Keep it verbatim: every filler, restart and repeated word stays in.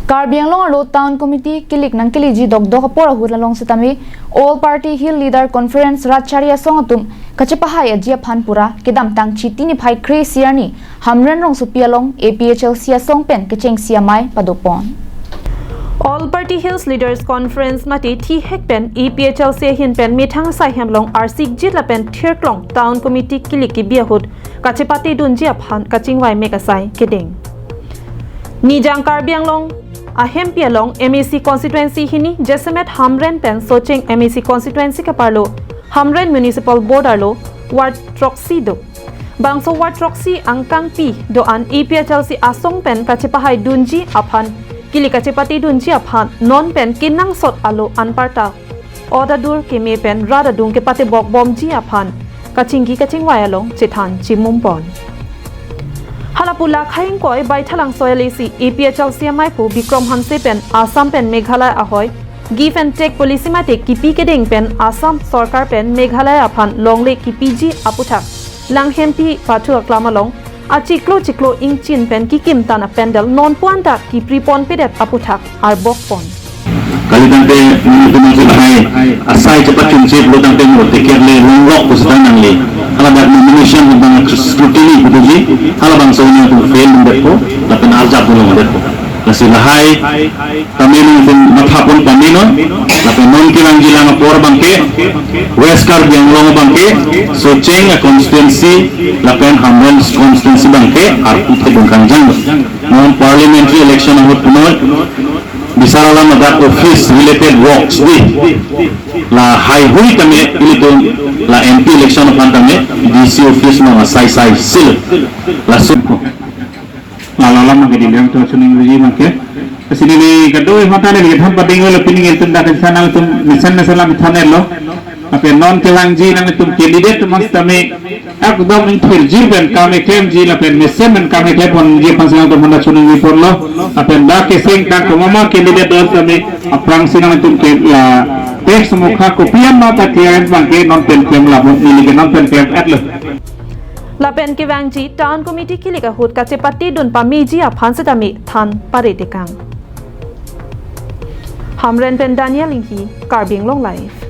Karbi Anglong arlo Town Committee kilik nangkiliji dokdok apor ahut along setame All Party Hill Leader Conference rat chari asong atum kachepahai aji aphan pura kedamtang Chiti niphai kre-isi arni Hamren rongsopi along A P H L C asong pen kechengsi amei padopon. All Party Hills Leaders Conference mate thihek pen A P H L C ahin pen methang asai hemlong arsikjit lapen thirklong Town Committee kilik kibi ahut kachepatedunji aphan kachingvai mek asai kedeng. Nijang Karbi Anglong ahempi along M A C constituency hini jasemet Hamren pen Socheng M A C constituency kaparlo Hamren Municipal Board arlo ward throksi do. Bangso ward throksi angkangpi do-an A P H L C asong pen kachepahaidunji aphan, kilik kachepatedunji aphan non pen kenangsot alo anparta ot adur keme pen rat adung kepatebok bomji aphan kachingki kachingvai along chethan chimumpon. Hala pu la khaying koi Baithalangso L A C A P H L C ameipo Bikram Hanse pen Assam pen Meghalaya ahoi give and take policy mate kipi kedeng pen Assam sorkar pen Meghalaya aphan longle kipiji aputhak langhempi pathu aklam along achiklo chiklo ingchin pen kikim tan apandal nonpu anta kipriponpedet aputhak arbokpon. Kali tangte nelitum si lahai asai chepachunchiplo tangte mo ticket le longlok pusita nangli. Hala dak nomination bang scrutiny puji, halabangso nelitum fail detpo, lapen arjap long detpo. Lasi lahai tame nelitum mathapon pame non, lapen non kevangji lang apor abangke, West Karbi Anglong abangke, Socheng a constituency, lapen Hamren constituency abangke, arpu thedung kangjang. Non parliamentary election ahut punoi, bisar alam ladak office related works di. La haihui tame ilitum la M P election aphan tame D C office along asai sai sil. Laso. Lala lama ke di lem to suning ruji mangke. Sini di kadoi mata ne di tham pading lo pining itu dak sana tum misan na salam thanelo. Ape non kevangji nangtum candidate mas tame ekdom ingthirji pen kam klemji lapen mesen pen kam klemponji aphan sangtum hana suning ponlo. Ape dak keseng tang ko mama candidate don tame aphrangsi nangtum ke la tax mukha kopi an ma ta T R M abangke non pen klem la mo neli ke non pen klem-etlo. Lapen kevangji Town Committee kilik ahut kachepatedun pameji aphan setame than paredekang. Hamren pen Daniel Inghi, Karbi Anglong Live.